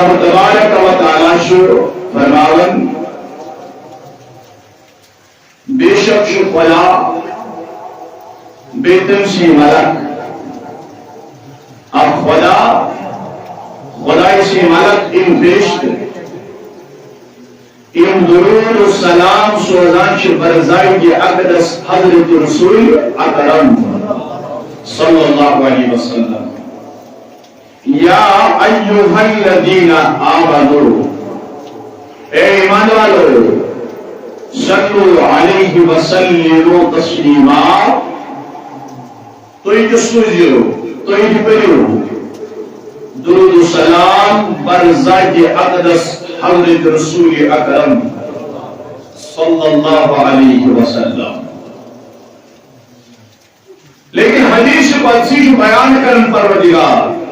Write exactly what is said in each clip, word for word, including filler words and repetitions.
تبارک و تعالیٰ چھُ فرماوان، بے شک چھُ خدا، بیٚیہِ تٔمۍ سٕے ملک۔ اکھ خدا، خدایہِ سٕے ملک، یِم فرشتہٕ، یِم درود و سلام سوزان چھِ برزاہِ اقدس حضرت رسول اکرم صلی اللہ علیہ وسلم۔ یا ایھا الذین آمنوا، اے ایمان والو، صلوا علیہ وسلموا تسلیما، تُہۍ تہِ سوٗزِو، تُہۍ تہِ کٔرِو درود و سلام بر ذاتِ اقدس حضرت رسول اکرم صلی اللہ علیہ وسلم۔ لیکن حدیث قدسی چھُ بیان کران پروردگار،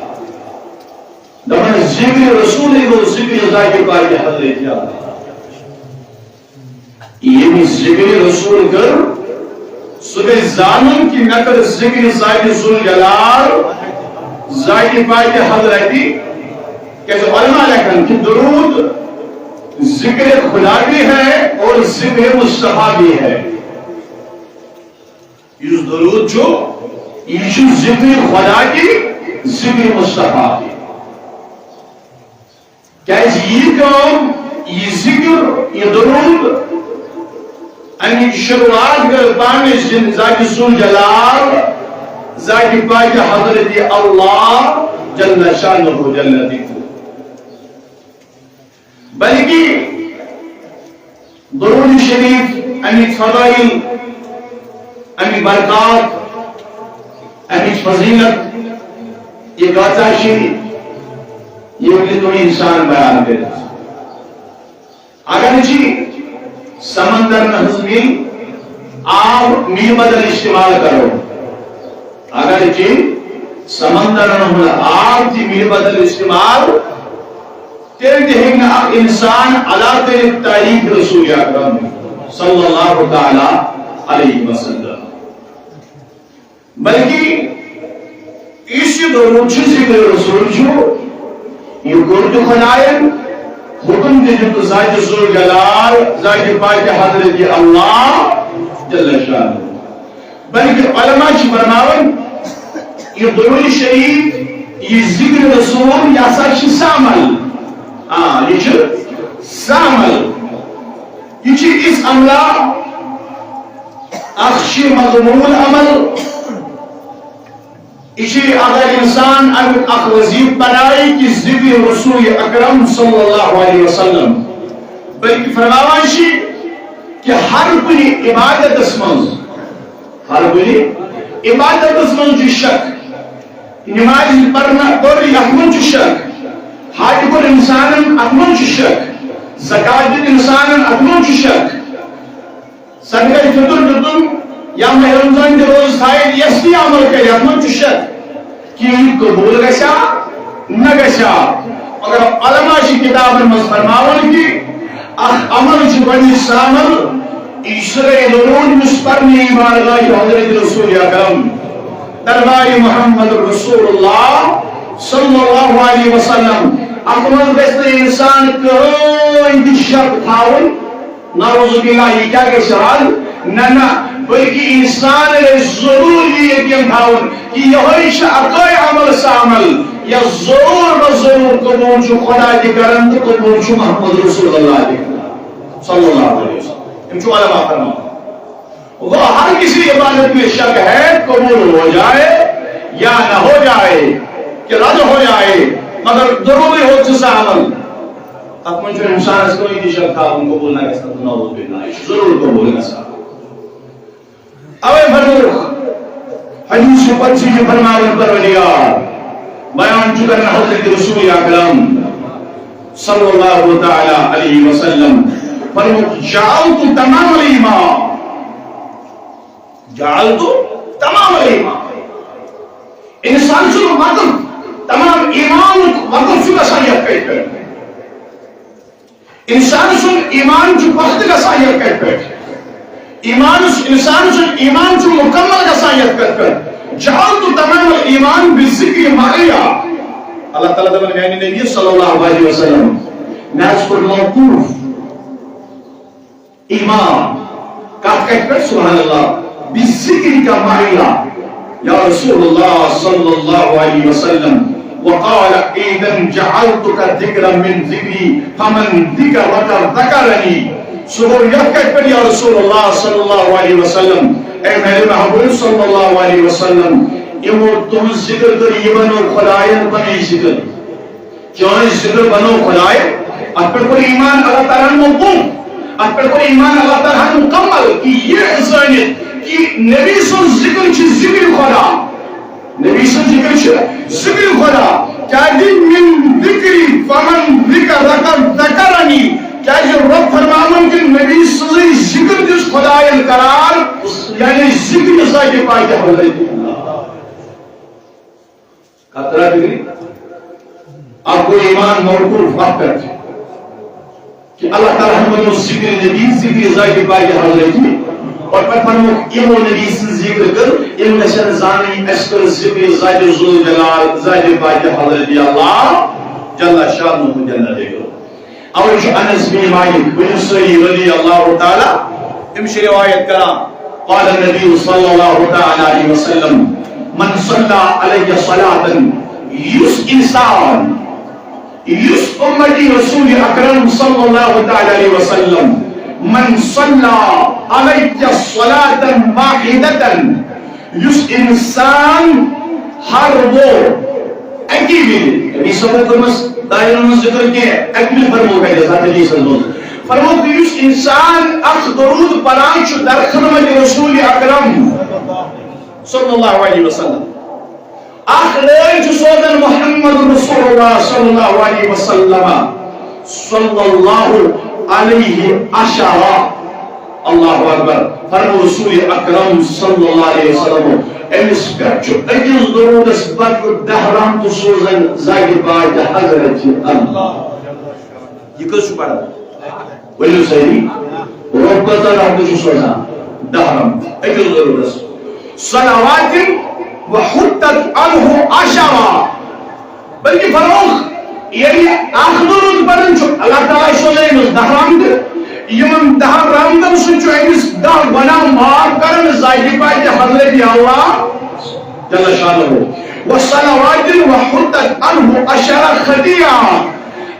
دپان، ذکر رسول گوٚو ذکر ذاتِ پاک حضرت اعلیٰ۔ ییٚمۍ ذکر رسول کٔر، سُہ گژھِ زانُن کہِ مےٚ کٔر ذکر ذاتِ ذوالجلال، ذاتِ پاک حضرت۔ کیازِ علماء لیکھان کہِ درود ذکر خدا بھی ہے اور ذکر مصطفیٰ بھی ہے۔ یُس درود چھُ، یہِ چھُ ذکر خدا تہِ، ذکر مصطفیٰ تہِ۔ کیازِ یہِ کٲم، یہِ ذکر، یہِ درود، اَمِچ شروعات گٔے پانہٕ ذاتِ ذوالجلال، ذاتِ پاک حضرت اللہ جل شانہ جل ذکرہ۔ بلکہ درود شریف، اَمِکۍ فضائل، اَمِکۍ برکات، اَمِچ فضیلت، یہِ کۭژاہ چھِ، یہِ ہیٚکہِ نہٕ اِنسان بیان کٔرِتھ۔ اگرچہِ سمندرن ہٕنٛز مِل آب مِلہِ بدل استعمال کرو، اگرچہِ سمندرن ہُنٛد آب تہِ مِلہِ بدل استعمال، تیٚلہِ تہِ ہیٚکہِ نہٕ اکھ اِنسان ادا کٔرِتھ تعریف رسول اکرم صلی اللہ تعالیٰ علیہ وسلم۔ بلکہ یُس یہِ درود چھُ، ذکر رسول چھُ، یہِ کوٚر تہِ خدایَن، حکم تہِ دیُت ذاتِ ذوالجلال، ذاتِ پاک حضرت اللہ جل شانہ۔ بلکہ علماء چھِ فرماوان، یہِ درود شریف، یہِ ذکر رسول، یہِ ہسا چھِ سامل۔ آ، یہِ چھُ سامل۔ یہِ چھُ یِژھ عملہ، اکھ چھُ مضمون عمل، یہِ چھُ اگر انسان امیُک اکھ وظیفہٕ بنایہِ کہِ ذکر رسول اکرم صلی اللہ علیہ وسلم، بلکہ فرماوان چھِ کہِ ہر کُنہِ عبادتس منٛز، ہر کُنہِ عبادتس منٛز چھُ شک۔ نماز پرنا پٔر، اتھ منٛز چھُ شک۔ حج کوٚر انسانن، اتھ منٛز چھُ شک۔ زکات دیُت انسانن، اتھ منٛز چھُ شک۔ صدقہ فطر دیُتُن یا ماہِ رمضان تہِ روزٕ تھایہِ، یس تہِ عمل کرِ، اتھ منٛز چھُ شک کہِ یہِ قبول گژھیا، نہ گژھیا۔ مگر علماء چھِ کتابن منٛز فرماوان کہِ اکھ عمل چھُ گۄڈٕنِچ سامل، یہِ چھُ سُہ گٔے درود یُس پرنہٕ یی بارگاہ حضرت رسول اکرم، دربار محمد رسول اللہ صلی اللہ علیہ وسلم۔ اتھ منٛز گژھِ نہٕ انسان کٕہٕنۍ تہِ شک تھاوُن، نعوذ باللہ، یہِ کیٛاہ گژھِ حال؟ نہ، نہ، بلکہ انسان گژھِ ضروٗر یہِ یقین تھاوُن کہِ یِہوٚے چھُ اَکٲے عمل سُہ عمل یۄس ضروٗر نہ ضروٗر قبول چھُ خدا تہِ کران تہٕ قبول چھُ محمد رسول اللہ تہِ کران، صلی اللہ علیہ وسلم۔ یِم چھِ علماء فرماوان۔ وہ ہر کسی عبادت میں شک ہے، قبول ہو جائے یا نہ ہو جائے، کہ رد ہو جائے، مگر ضروٗری ہو چھُ سُہ عمل۔ اتھ منٛز چھُ انسانس کٕہٕنۍ تہِ شک تھاوُن قبول نہ گژھِ نہٕ، نعوذ باللہ، یہِ چھُ ضروٗر قبول گژھان۔ اوے فرمووُکھ، حدیث قدسی چھُ فرماوان پروردگار، بیان چھُ کران حضرت رسول اکرم صلی اللہ تعالیٰ علیہ وسلم، فرمووُکھ، جعلت تمام الایمان، جعلت تمام الایمان۔ انسان سُنٛد وقت، تمام ایمانُک وقت چھُ گژھان یتھ کتھِ پٮ۪ٹھ۔ انسان سُنٛد ایمان چھُ پختہٕ گژھان یتھ کتھِ پٮ۪ٹھ۔ ایمان، انسان سُنٛد ایمان چھُ مکمل گژھان یتھ کتھِ پٮ۪ٹھ۔ جعلت تمام الایمان بالذکر معیا۔ اللہ تعالیٰ دپان میانہِ نبی صلی اللہ علیہ وسلم، مےٚ حظ کوٚر موقوف ایمان۔ کتھ کتھ پٮ۪ٹھ؟ سبحان اللہ۔ بذکرک معی یا رسول اللہ صلی اللہ علیہ وسلم۔ وقال اذا جعلتک ذکرا من ذکری فمن ذکرک ذکرنی۔ سُہ گوٚو یتھ کتھ پٮ۪ٹھ یا رسول اللہ صلی اللہ علیہ وسلم، اے میانہِ محبوب صلی اللہ علیہ وسلم، یِمو تُہنٛز ذکر کٔر، یہِ بنوو خداین پنٕنۍ ذکر۔ چٲنۍ ذکر بنوو خداین۔ اتھ پٮ۪ٹھ کوٚر ایمان اللہ تعالیٰ ہن موقوف۔ اتھ پٮ۪ٹھ کوٚر ایمان اللہ تعالیٰ ہن مکمل، کہِ یہِ زٲنِتھ کہِ نبی سُنٛد ذکر چھُ ذکر خدا۔ نبی سُنٛد ذکر چھُ ذکر خدا۔ کیازِ من ذکری فمن ذکرک ذکرنی۔ کیازِ رۄب فرماوان کہِ نبی سٕنٛزٕے ذکر دِژ خداین قرار، یعنی ذکر ذاتِ پاکِ حضرت اللہ۔ کتھ ترٛاو فکرِ؟ اکھ گوٚو ایمان موقوف وقت پٮ۪ٹھ کہِ اللہ تعالیٰ ہن ونیو ذکر نبی، ذکر ذاتِ پاکِ حضرت، اور پتہٕ فرمووُکھ یِمو نبی سٕنٛز ذکر کٔر، یِم نہ چھنہٕ زانٕنۍ اَسہِ کٔر ذکر ذاتِ ذوالجلال، ذاتِ پاکِ حضرت اللہ جل شانہ جل ذکر۔ اوے چھُ انس بن مالک بن سعید رضی اللہ تعالیٰ، تٔمۍ چھِ روایت کران، قال النبی صلی اللہ تعالیٰ علیہ وسلم، من صلی علی صلاة، یُس انسان، یُس امتی رسول اکرم صلی اللہ تعالیٰ علیہ وسلم، من صلی علی صلاة واحدة، یُس انسان ہر وہ اکی وِزِ، نبی صٲبن کٔرمٕژ دایرن منٛز ذکر کینٛہہ، اکہِ وِزِ فرموو کتہِ حظ، اتھ حدیثس منٛز فرموو کہِ یُس انسان اکھ درود پران چھُ در خدمت رسول اکرم صلی اللہ علیہ وسلم، اکھ لٲج چھُ سوزان محمد رسول اللہ صلی اللہ علیہ وسلم، صلی اللہ علیہ عشرہ۔ اللہ اکبر۔ فرمو رسول اکرم صلی اللہ علیہ وسلم، أمِس پٮ۪ٹھ چھُ أکِس درودس بدلہٕ دَہ رحمتہٕ سوزان ذاتِ پاکِ حضرت اللہ۔ یہِ کٔژ چھُ پران؟ ؤنِو سٲری، رۄب کۭژاہ رحمتہٕ چھُ سوزان؟ دَہ رحمتہٕ أکِس درودس۔ صلوات وحطت عنہ عشرہ۔ بلکہ فرمووُکھ، ییٚلہِ اکھ درود پران چھُ، اللہ تعالیٰ چھُ سوزان أمِس دَہ رحمتہٕ، یِمن دَہن رحمتن سۭتۍ چھُ أمِس دَہ گۄناہ معاف کران ذاتِ پاکِ حضرت اللہ جل شانہ۔ وصلوات وحطت عنہ عشرہ خطیئات۔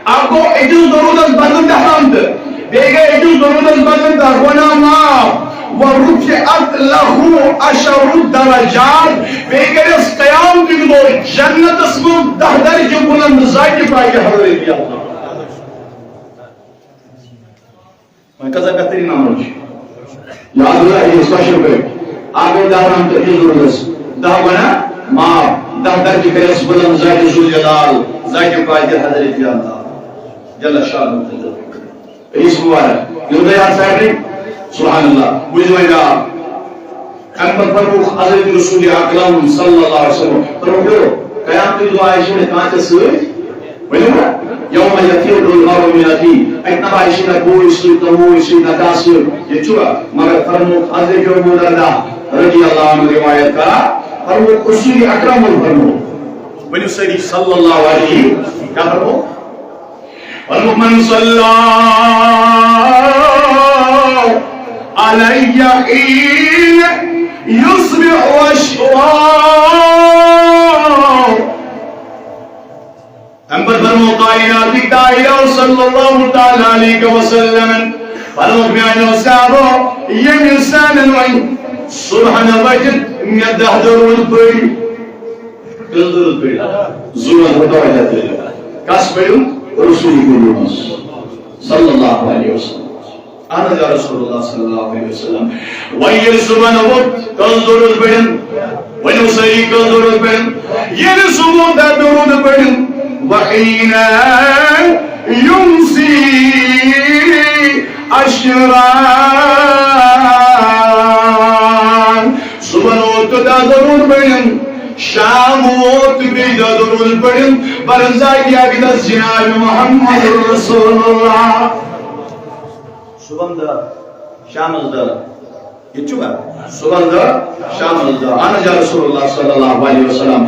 اکھ گوٚو أکِس درودس بدلہٕ دَہ رحمتہٕ، بیٚیہِ گٔے أکِس درودس بدلہٕ دَہ گۄناہ معاف۔ ورفعت لہ عشر درجات، بیٚیہِ کٔرِس قیامتٕکۍ دۄہ جنتس منٛز دَہ درجہٕ بلند ذاتِ پاکِ حضرت اللہ۔ وۄنۍ کۭژاہ بہتریٖن عمل چھِ۔ یاد روزِ اَسہِ special پٲٹھۍ۔ اکھ گوٚو دَہ رحمتہٕ أکِس درودس، دَہ گۄناہ معاف، دَہ درجہٕ کٔرِس بلند ذاتِ ذوالجلال، ذاتِ پاکِ حضرت اللہ جل شانہ۔ حدیث مبارک۔ یِم گٔے اَتھ سارنٕے۔ سبحان اللہ۔ بوٗزِو وۄنۍ بیٛاکھ۔ اَمہِ پتہٕ فرمووُکھ حضرت رسول اکرم صلی اللہ علیہ وسلم، فرمووُکھ، یو، قیامتٕکۍ دۄہ آسہِ نہٕ کانٛہہ تہِ سۭتۍ۔ ؤنِو نا، یوم یفر المرء من اخیہ، اَکہِ دۄہ آسہِ نہٕ بوے سۭتۍ، نہ موج سۭتۍ، نہ کانٛہہ سۭتۍ۔ ییٚتہِ چھُوا؟ مگر فرمووُکھ حضرت ابو درداء رضی اللہ عنہ روایت کران، فرمووُکھ رسول اکرمن فرموو۔ ؤنِو سٲری صلی اللہ علیہ، کیٛاہ فرموو؟ فرمووُکھ، من صلی علی حین یصبح واشوا۔ اَمہِ پتہٕ فرموو کائناتٕکۍ تاجدار صلی اللہ تعالیٰ علیہ وسلم، فرمووُکھ میٛانیو صحابو، ییٚمہِ انسانن وۄنۍ صبحن ؤتھِتھ مےٚ دَہ درود پٔرۍ، کٔژ درود پٔرۍ؟ زور، متوجہ کٔرِو۔ کس پٔرِو؟ رسول کریم صلی اللہ علیہ وسلم۔ اہن حظ یا رسول اللہ صلی اللہ علیہ وسلم۔ وۄنۍ ییٚلہِ صبحن ووٚتھ، کٔژ درود پٔرِن؟ ؤنِو سٲری، کٔژ درود پٔرِن؟ ییٚلہِ صبحن دَہ درود پٔرِن، وحین یمسی عشرا۔ صبحن ووت تہٕ دَہ درود پٔرِن، شام ووت تہٕ بیٚیہِ دَہ درود پٔرِن، برزاقی اقدس جناب محمد رسول اللہ۔ صبحن دَہ، شامس دَہ۔ ییٚتہِ چھُوا؟ صبحن دَہ، شامس دَہ۔ اہن حظ یا رسول اللہ صلی اللہ علیہ وسلم۔